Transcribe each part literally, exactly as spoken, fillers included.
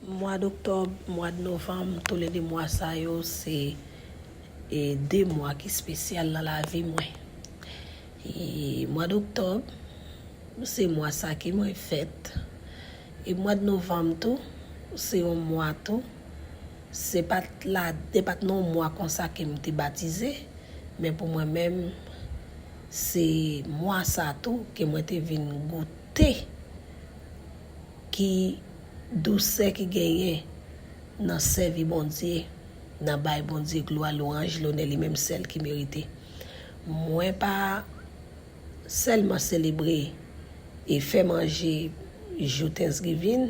Mwa d oktòb, mwa d novanm, toulede mwa sa yo se e, de mwa ki espesyal nan lavi mwen. E, mwa d oktòb, se mwa sa ke mwen fèt. E mwa d novanm tou, se yon mwa tou. Se pa t la, se pa t nan yon mwa konsa ke m te batize, men pou mwen menm, se mwa sa tou ke mwen te vin goute ki dousè ki genyen nan sèvi Bondye, nan bay Bondye glwa, lwanj, lonè, li menm sèl ki merite. Mwen pa sèlman selebre e fè manje jou Thanksgiving,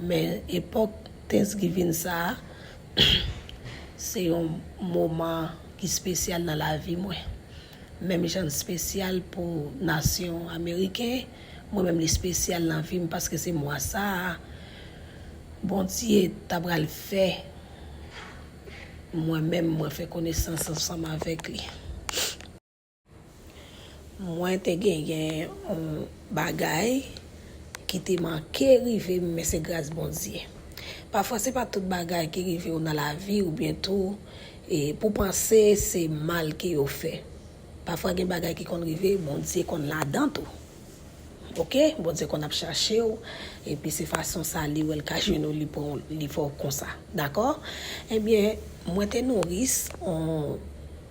men epòk Thanksgiving sa a, se yon moman ki espesyal nan lavi mwen. Menm jan l espesyal pou nasyon ameriken, mwen menm li espesyal nan vi m paske se mwa sa a Bondye ta pral fè mwen menm mwen fè konesans ansanm avèk li. Mwen te genyen yon bagay ki te manke rive m, men se gras Bondye. Pafwa se pa tout bagay ki rive w nan lavi oubyen tou e pou panse se mal ke yo fè. Pafwa gen bagay ki konn rive, Bondye konn ladan tou. Oke, Bondye konn ap chache w, epi se fason sa li wè l ka jwenn ou, li pran w, li fè w konsa. Dakò? Ebyen, mwen te nouris on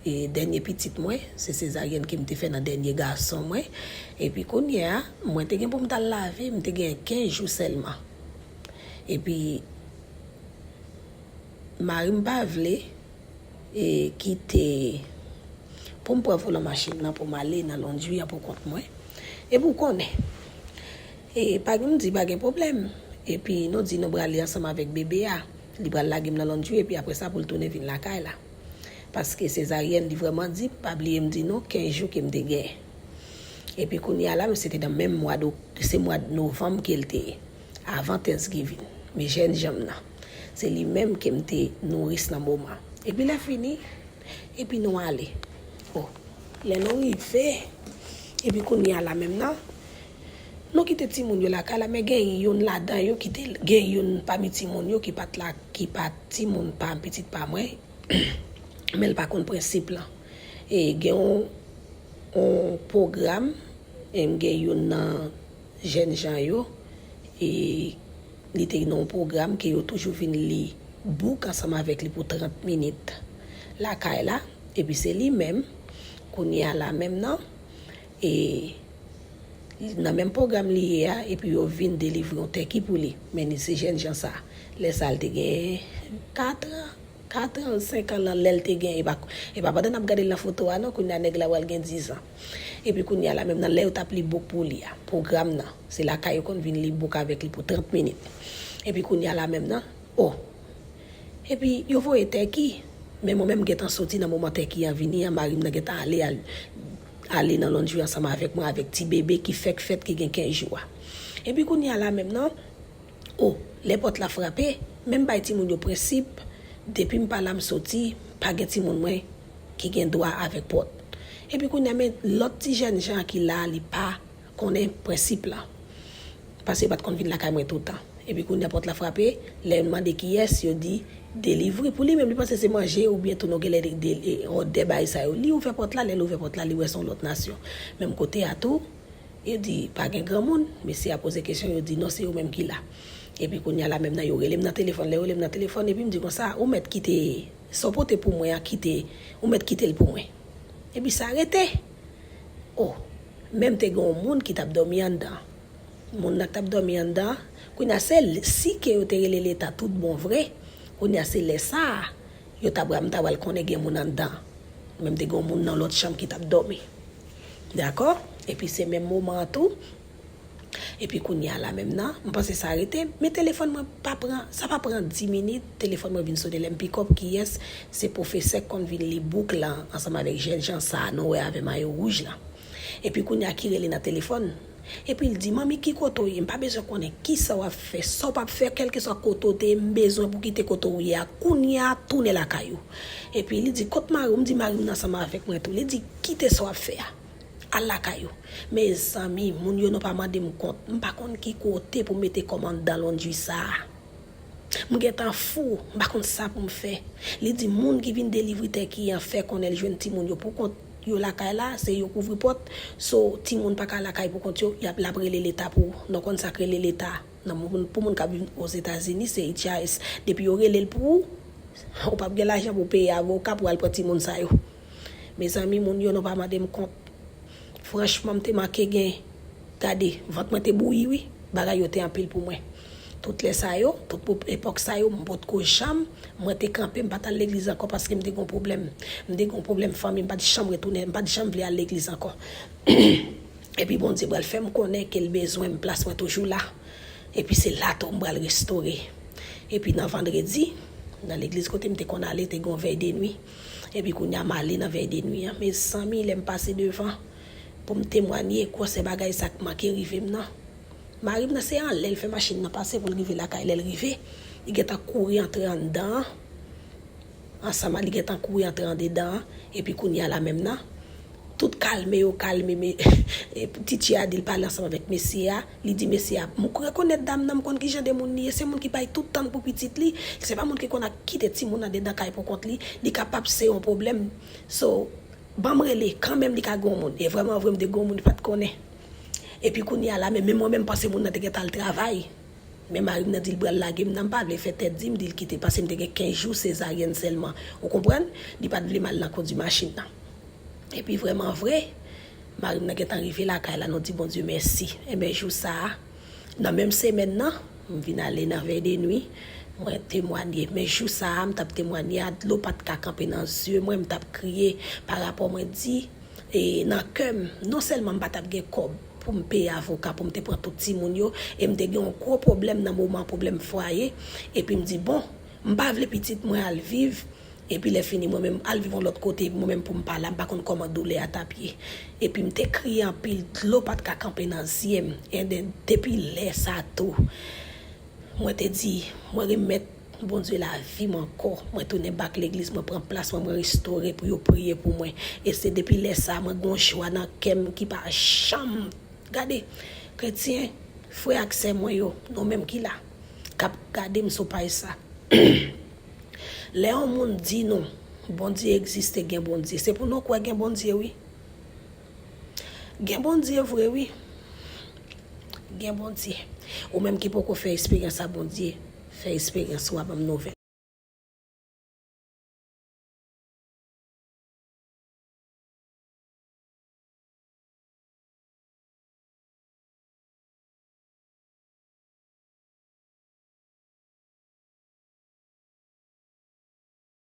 e, dènye pitit mwen, se sezaryèn ke m te fè nan dènye gason mwen. Epi kounye a, mwen te gen pou m t al lave, m te gen kenz jou sèlman. Epi, mari m pa vle e, kite pou m pran volan machin nan pou m ale nan londri a pou kont mwen. Epi w konnen, e, pa gen, m di pa gen pwoblèm. Epi nou di nou prale ansanm avèk bebe a. Li pral lage m nan londri epi apre sa pou l tounen vin lakay la. Paske sezaryèn li vrèman di, pa bliye m di nou, kenz jou ke m te genyen. Epi kounye a la, se te nan menm mwa d, se mwa novanm ke l te ye, avan Thanksgiving. Men jènjan m nan, se li menm ke m te nouris nan moman. Epi lè fini, epi nou ale. O, lè nou rive, epi kounye a la menm nan, nou kite timoun yo lakay la, men gen youn ladan yo ki te, gen youn pami timoun yo ki pa t la, ki pa timoun pa pitit pa mwen, men l pa konn prensip lan. E gen yon, yon pwogram, e m gen youn nan jènjan yo, e li te nan yon pwogram ke yo toujou vin li bouk ansanm avèk li pou trant minit lakay la, epi se li menm, kounye a la menm nan, e nan menm pwogram li ye a, epi yo vin delivre yon tèki pou li. Men li se jènjan sa. Lè sa a, l te gen kat an, kat an, senk an lan lè l te gen, e pa, e pa pandan n ap gade l nan foto a non, kounye a nèg la pral gen diz an. Epi kounye a la menm nan lè yo t ap li bouk pou li a, pwogram nan, se lakay yo konn vin li bouk avèk li pou trant minit. Epi kounye a la menm nan, o, epi yo voye tèki, men mwen menm m gentan soti nan moman tèki a vini an, mari m nan gentan ale, al, ale nan londri ansanm avèk mwen, avèk ti bebe ki fèk fèt, ki gen kenz jou a. Epi kounye a la menm nan, o, lè pòt la frape, men m bay timoun yo prensip, depi m pa la m soti, pa gen timoun mwen ki gen dwa avèk pòt. Epi kounye a men lòt ti jènjan ki la, li pa konnen prensip lan. Paske yo pa t konn vin lakay mwen toutan. Epi kounye a pòt la frape, lè m mande kiyès, yo di delivri. Pou li menm, li panse se manje oubyen tou nou genlè de, de, e, òdè bagay sa yo. Li ouvè pòt la, lè l ouvè pòt la, li wè se yon lòt nasyon. Menm kote a tou, yo di pa gen granmoun, mesye a poze kesyon, yo di non, se yo menm ki la. Epi kounye a la menm nan, yo rele m nan telefòn. Lè yo rele m nan telefòn, epi m di konsa, ou mèt kite sa w pote pou mwen an, kite, ou mèt kite l pou mwen. Epi sa rete. O, men m te gen yon moun ki t ap dòmi anndan. Moun nan k t ap dòmi anndan, kounye a se l, si ke yo te rele Leta tout bon vre, kounye a se lè sa a, yo ta pral, m ta pral konnen gen moun anndan. Men m te gen yon moun nan lòt chanm ki t ap dòmi. Dakò? Epi se menm moman an tou, epi kounye a la menm nan, m panse sa rete, men telefòn mwen pa pran, sa pa pran dis minit, telefòn mwen vin sone, lè m pikòp, kiyès? Se pwofesè k konn vin li bouk lan ansanm avèk jènjan sa a nou wè avè mayo wouj lan. Epi kounye a ki rele nan telefòn. Epi l di, manmi, ki kote w ye? M pa bezwen konnen kisa w ap fè, sa w p ap fè, kèlkeswa kote w te ye, m bezwen pou kite kote w ye a kounye a, tounen lakay ou. Epi li di, kot mari w? M di, mari m nan ansanm avèk mwen tou. Li di, kite sa w ap fè a. Al lakay ou. Mezanmi, moun yo nou pa mande m kont. M pa konn ki kote pou m mete kò m anndan londri sa a. M gentan fou, m pa konn sa pou m fè. Li di moun ki vin delivre tèki an fè konnen l jwenn timoun yo pou kont yo lakay la, se yo k ouvri pòt. So, timoun pa ka lakay pou kont yo, y ap, l ap rele leta pou ou. Nou konn sa k rele leta. Nan moun, pou moun k ap viv Ozetazini, se H I S. Depi yo rele l pou ou, ou p ap gen lajan pou peye avoka pou al pran timoun sa yo. Mezanmi, moun yo, nou pa mande m kont. Franchman, m te manke gen, gade, vant mwen te bouyi, wi. Bagay yo te anpil pou mwen. Tout lè sa yo, tout pou epòk sa yo, m potko janm, mwen te kanpe, m pa t al legliz ankò paske m te gon pwoblèm. M te gon pwoblèm fanmi, m pa t janm retounen, m pa t janm vle al legliz ankò. Epi Bondye pral fè m konnen ke l bezwen m, plas mwen toujou la. Epi se la tou m pral restore. Epi nan vandredi, nan legliz kote m te konn ale, te gon vèy de nwi. Epi kounye a m ale nan vèy de nwi an. Mezanmi, lè m pase devan pou m temwanye gwosè bagay sa k manke rive m nan. Mari m nan se anlè l fè machin nan pase pou l rive lakay. Lè l rive, li gentan kouri antre anndan an. Ansanm a li gentan kouri antre andedan an. Epi kounye a la menm nan, tout kalme yo kalme. Titye a di l pale ansanm avèk mesye a. Li di mesye a, m rekonèt dam nan, m konn ki jan de moun li ye. Se moun ki bay tout tan l pou pitit li. Se pa moun ki konn ap kite timoun andedan kay pou kont li. Li kapab se yon pwoblèm. So, ban m rele, kanmenm li ka gon moun. E vrèman vre, m te gon moun, li pa t konnen. Epi kounye a la, men, men mwen menm, m panse moun nan te gentan al travay. Men mari m nan di l pral lage m nan, m pa vle fè tèt di m, di l kite, paske m te gen kenz jou sezaryèn sèlman. Ou konprann? Li pa t vle m al nan kondi machin nan. Epi vrèman vre, mari m nan gentan rive lakay la, nou di Bondye mèsi. Enben, jou sa a, nan menm semèn nan, m vin ale nan vèy de nwi, mwen temwanye. Men jou sa a, m t ap temwanye a, dlo pa t ka kanpe nan zye mwen, m t ap kriye. Pa rapò mwen di, e nan kè m, non sèlman m pa t ap gen kòb pou m peye avoka pou m te pran tout timoun yo, e m te gen yon gwo pwoblèm nan moman pwoblèm fwaye, epi m di, bon, m pa vle pitit mwen al viv, epi lè fini mwen menm al viv yon lòt kote, epi mwen menm pou m pa la, m pa konn kòman doulè a t ap ye. Epi m te kriye anpil, dlo pa t ka kanpe nan zye m. Ebyen, depi lè sa tou, mwen te di, mwen remèt Bondye lavi m ankò. Mwen tounen bak legliz, mwen pran plas mwen, mwen restore pou yo priye pou mwen. E se depi lè sa a, mwen gen yon jwa nan kè m ki pa janm. Gade, kretyen, frè ak sè mwen yo, nou menm ki la, k ap gade m sou paj sa. Lè yon moun di nou, Bondye egziste, gen Bondye, se pou nou kwè gen Bondye, wi. Gen Bondye vre, wi. Gen Bondye. Ou menm ki poko fè esperyans a Bondye, fè esperyans ou a ban m nouvèl.